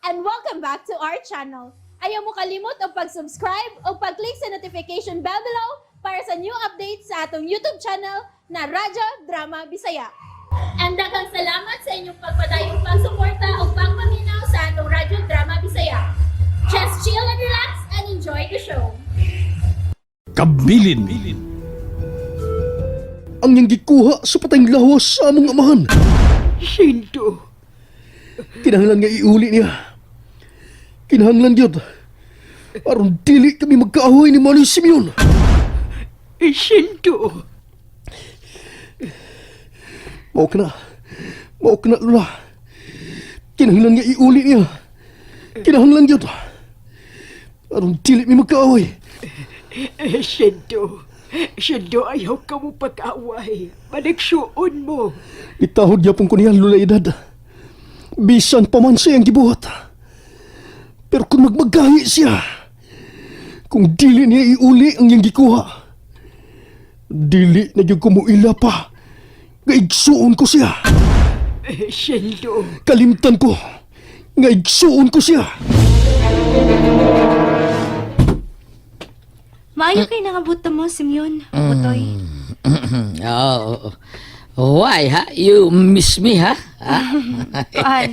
And welcome back to our channel. Ayaw mo kalimot og pag-subscribe o pag-click sa notification bell below para sa new updates sa atong YouTube channel na Radyo Drama Bisaya. And daghang salamat sa inyong pagpadayong pagsuporta o pagpaminaw sa atong Radyo Drama Bisaya. Just chill and relax and enjoy the show. Kabilin. Ang niyang gikuha sa patayng lawas sa among amahan. Sinto. Kinahanglan nga iuli niya. Kinahanglan gyud. Aron dili kami magkaaway ni Manoy Simeon. Sinto. Mao ka na. Mao ka na, Lola. Kinahanglan nga iuli niya. Kinahanglan gyud. Aron dili mi magkaaway. Sinto. Sinto, ayaw ka mo pag-away. Maligsuon mo. Itahod gyapon ko niya, Lola Edad. Bisan pa man siya ang gibuhat. Pero kung magmagahi siya, kung dili niya iuli ang iyang gikuha, dili na gyud ko muila pa. Nga igsuon ko siya. Sinto. Kalimtan ko. Nga igsuon ko siya. Maayo kay nangabuto mo, Simeon. Butoy. Oh, why, ha? You miss me, ha? Ha? Kuan,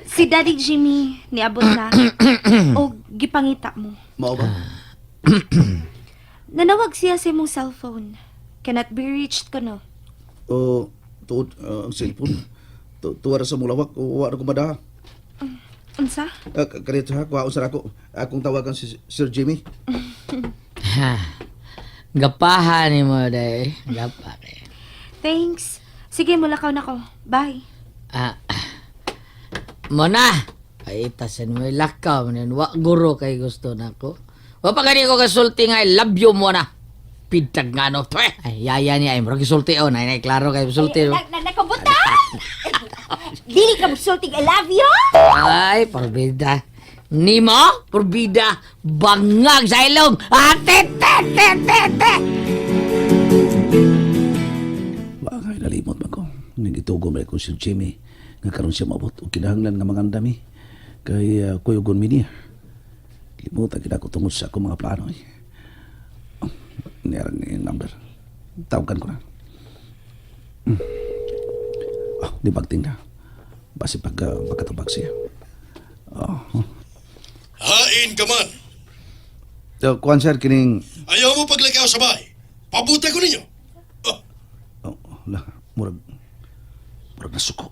si Daddy Jimmy niabot na. O gipangita mo. Mao ba? Nanawag siya sa imong cellphone. Cannot be reached ko no. O tuod ang cellphone. Tuwa ra sa mulawak, wa ra ko madaha. Unsa? Kanito ha, kuhaon sa ako. Akong tawagan si Sir Jimmy. Ha. Gapahan ni mo, day. Gapa kay. Thanks. Sige, mulakaw na ko. Bye. Ah. Mo na. Ay, tasan mo lakaw. Manin, wa guro kay gusto nako. Wa pa gani ko kasulti nga, I love you mo na. Pintag nga no. Pwe! Ay, yaya niya. Ay, murag gisulti. Oh, nay, nay, klaro kay sulti. Oh. Nakabutan! Dili ka musultig I love you? Ay, porbida. Nimo, porbida. Bangag sa ilong. Ah, te, te, te, te, te. Bagay nalimot man ko. Nagitugo man ko si Jimmy. Nga karon siya maabot og kinahanglan nga mangandami. Kay kuyugon mi niya. Limutan gid ako tungod sa akong mga plano. Eh. Oh, niyarang yung number. Tawagan ko na. Oh, di bagting na. Basi pag makatubag siya. Oh. Hain ka man. So, kuan sir, kining. Ayaw mo paglakaw sa bahay. Pabutay ko ninyo. Oh, Oh, lah, murag nasuko.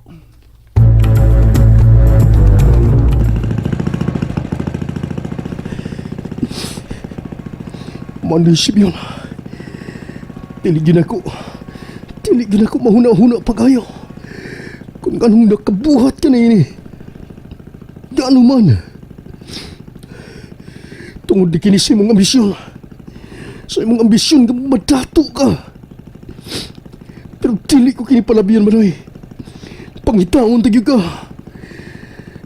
Manoy Simeon. Dili gyud ako. Dili gyud ako mahuna-huna pag-ayo. Kung anong nakabuhat ka na ini. Gaano man. Tungod di kini sa imong ambisyon. Sa imong ambisyon nga madato ka. Pero dili ko kini palabiyan, Manoy. Pangitaon ta gyud ka.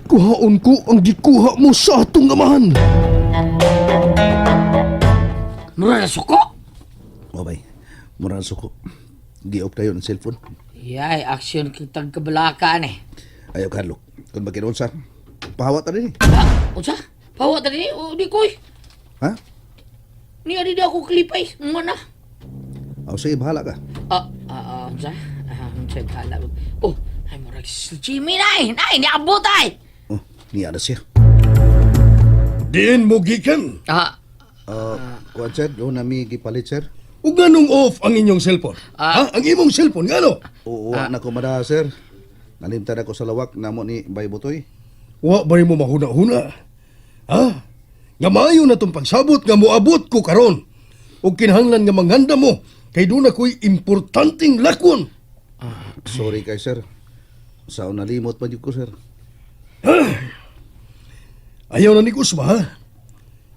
Kuhaon ko ang gikuha mo sa atong amahan. Mura na suko. Oh, bay. Mura na suko. Gi-off tayo ng cellphone. Yay, action kitang kabalakan eh. Ayaw, Carlo. Kung makiroon sa, pahawat na rin eh. Ha? Unsa? Pawa ta ni? O, di koy. Ha? Ni adi di ako klipay. Mo na. O, sige, bahala ka. Ah, ah, ah, unsa? Ah, unsa bahala. Oh, ay murag si Jimmy nay. Nay, niabot ay. Oh, niya na siya. Diin mo gikan. Ah, Kuan sir, doon nami gipalit sir. Ug nganong off ang inyong cellphone? Ah. Ha? Ang imong cellphone ngano? Oo, na ko madaha sir. Nalimtan ako sa lawak namo ni Bay Butoy. Wa ba mo mahuna-huna? Ha? Nga maayo na tong pagsabot nga moabot ko karon. Ug kinahanglan nga manghanda mo kay doon ako'y importanteng lakwon. Sorry kay sir. Sa nalimot pa jud ko sir. Ayaw na ni Kusma, ha?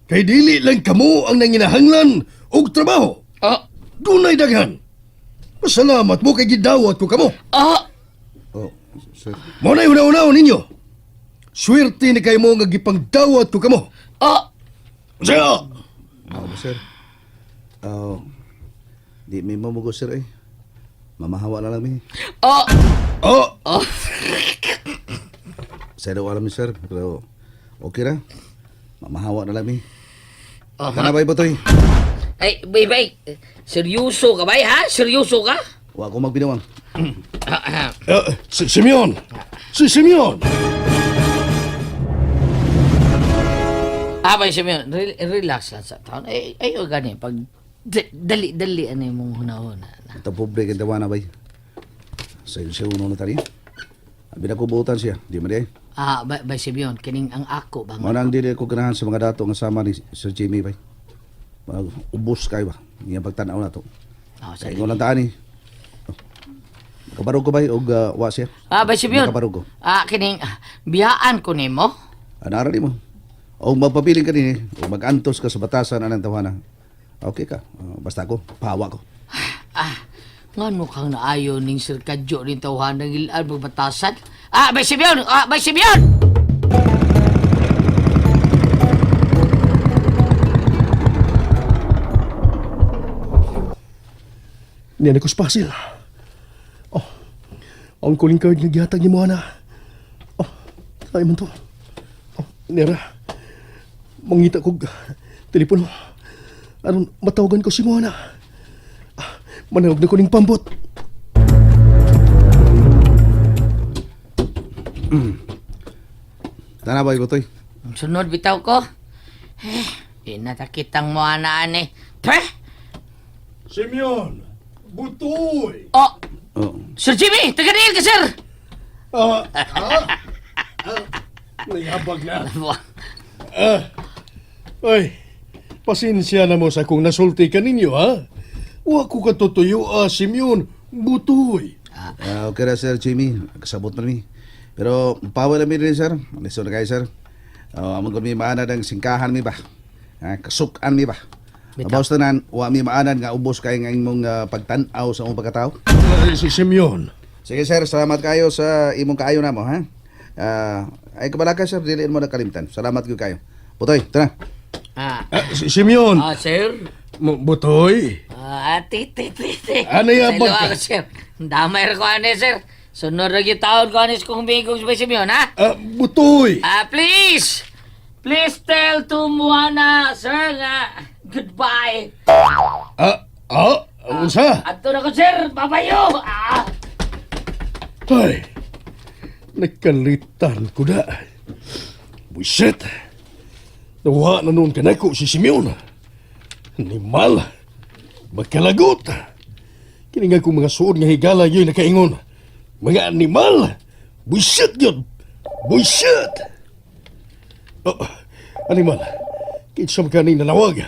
Kay dili lang kamo ang nanginahanglan og trabaho. Ah, Dunay daghan. Pasalamat mo kay gidawat ko kamo. ah. Oh, sir. Mao na'y una-una ninyo. Swerte ni kay mo nga gipangdawat ko kamo. Ah. Unsa? Mao ba sir? Oh, di mi mamugo sir eh. Mamahawa na lang mi. Ah. Oh, Ah. Sa daw alam ni sir, pero Okay ra. Mamahawa na lang mi. Oh, Kana bay Butoy? Ay, bay, bay. Seryoso ka, bay, ha? Seryoso ka? Wa ko magbinuang. Si Simeon! Si Simeon! Ah, bay, Simeon, relax lang sa taon. Ay, ay, oh, gani, pag dali, dali, ano yung mong hunahuna. Ito pobre kay tawana bay. Sayo siya uno na tani. Abi na ko buutan siya. Di man di ay. Ah, bay, bay, Simeon, kining ang ako bang. Mao na ang dili ko ganahan sa mga dato nga sama ni Sir Jimmy bay. Mag ubos kayo ba? Iya pagtan-aw na to. Oh, Sa sige. ingon lang taan ni. Kabarog ko bay og wa siya. Ah, bay, Simeon. Nakabarog ko. Ah, kining, biyaan ko nimo. Anara nimo. Og magpabiling ka dinhi, og magantos ka sa batasan anang tawana. Okay ka. Basta ako, pahawa ko. Ah, ngano kang naayo ning Sir Kadyo ning tawhan ng ilan magbatasan? Ah, bay Simeon! Ah, bay Simeon! Niya na ko spasil. Oh, ang calling card nga gihatag ni Moana. Oh, ay man to. Oh, nera. Mangita kog telepono. Aron matawagan ko si Moana. Ah, manawag na ko ning pambot. Tana bay Butoy. Sunod bitaw ko. Eh, inatakitang mo anaan eh. Peh! Simeon! Butoy! Oh, Oh. Sir Jimmy! Taga-diin ka, sir! Ah, ah, ah, nayabag na. Ay, pasensya na mo sa kung nasulti ka ninyo, ha? Wa ko katutuyo, ah, Simeon. Butoy. Ah, okay ra Sir Jimmy, kasabot man mi. Pero pawa lang mi rin sir. Listo na kayo sir. Oh, amon kami maanad ang singkahan mi ba. Ah, kasukan mi ba. Bitaw. Abaw tanan, wa mi maanad nga ubos kay nga imong pagtan-aw sa imong pagkatao. Ay, si Simeon. Sige sir, salamat kayo sa imong kaayo namo ha. Ah, ay kabalaka sir, dili mo nakalimtan. Salamat gyud kayo. Butoy, tara. Ah, Ah, si Simeon. ah sir. Butoy. Ah, ti, ti, ti, ti. Ano yung Sa ilo abag ka? ako, sir. Damay ra ko ane, sir. Sunod ra gyud taon ko anis kung bigong si Simeon, ha? Ah, Butoy. Ah, please! Please tell to Moana, sir, nga goodbye. Ah, ah, unsa? Adto na ko, sir. Babayo! Ah! Ay, nakalitan ko na. Buisit. Nawa na noon kanako si Simeon. Animal. Magkalagot. Kini nga kong mga suod nga higala yun nakaingon. Mga animal. Buisit yun. Buisit. Oh, animal. Kinsa man kaning nanawag.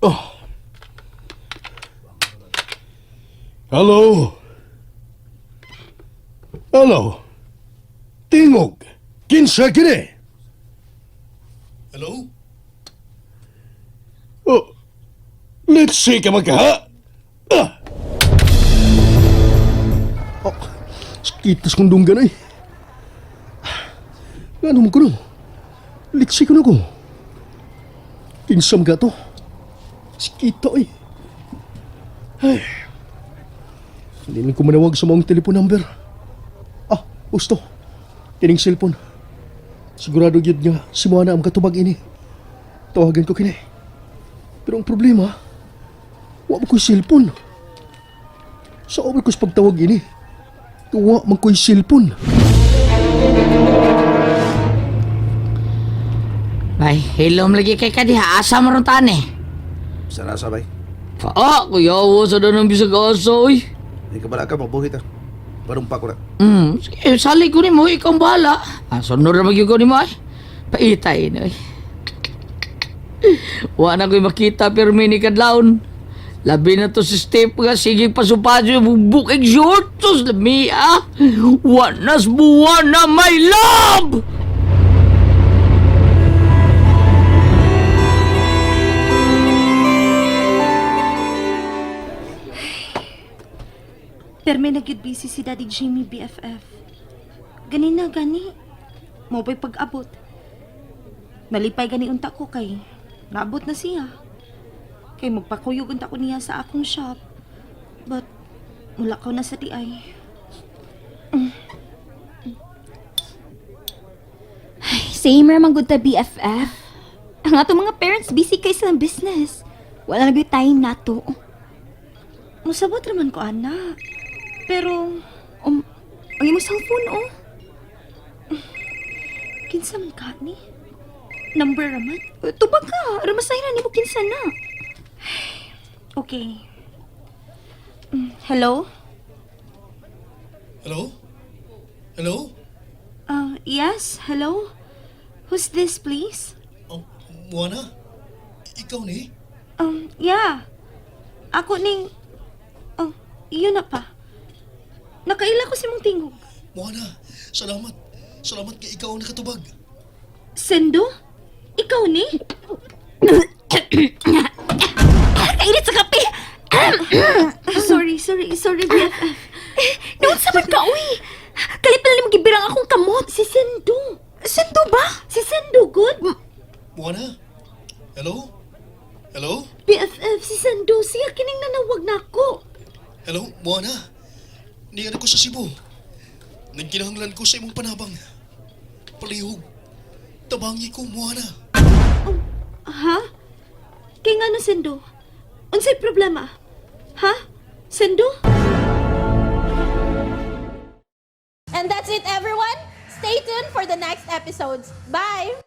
Oh. Hello? Hello? Tingog! Kinsa kini? Hello? Oh, let's see ka magkaha! Ah! Oh, kitas kong dunggan ay. Ano mo ko no? Litsi ko na ko. Kinsam ka to. Sikita ay. Ay. Hindi lang ko manawag sa mga telephone number. Ah, gusto. Kining cellphone. Sigurado gyud nga si Moana ang katubag ini. Tawagan ko kini. Pero ang problema, wa man ko'y cellphone. Sa so, ko sa pagtawag ini, wa man ko'y cellphone. Bay, hilom lagi kay kadiha. Asa mo ron tan eh? Sana sabay. Ah, kuya, sa doon ang bisag asa, uy. Ay kabalaka mabuhit ah. Parumpa ko na. Sige, sali ko nimo, ikaw ang bahala. Ah, sunod na magyugo nimo ay. Paitay na ay. Wa na ko'y makita pero may ni kadlawon. Labi na to si Steve nga sige pasupadyo bukig short sus lami ah. Wa nas buwan na my love. Pero may nagyud busy si Daddy Jimmy BFF. Gani na gani. Mo ba'y pag-abot? Malipay gani unta ko kay naabot na siya. Kay magpakuyog unta ko niya sa akong shop. But wala ko na sa di ay. Same ra man gud ta, BFF. Ang atong mga parents busy kay silang business. Wala na gyud time nato. Musabot raman ko, ana. Pero, Ang imong cellphone, oh. Kinsa man ka ni? Number raman? Tubag ka, aron masayran nimo kinsa na. Okay. Hello? Hello? Hello? Yes, hello? Who's this, please? Oh, Moana? Ikaw ni? Yeah. Ako ning... Oh, iyon na pa. Nakaila ko si mong tingog. Moana, salamat. Salamat kay ikaw ang nakatubag. Sendo? Ikaw ni? Kainit sa kape. Sorry, sorry, sorry, BFF. Noon sa man ka, uy. Kalit pala nimo gibirang akong kamot. Si Sendo. Sendo ba? Si Sendo, good? Moana? Hello? Hello? BFF, si Sendo. Siya kining nanawag na ako. Hello, Moana? Niyan ako sa Cebu. Nagkinahanglan ko sa imong panabang. Palihog. Tabangi ko, Moana. Ha? Kay nga no, Sendo? Unsay problema? Ha? Sendo? And that's it, everyone. Stay tuned for the next episodes. Bye!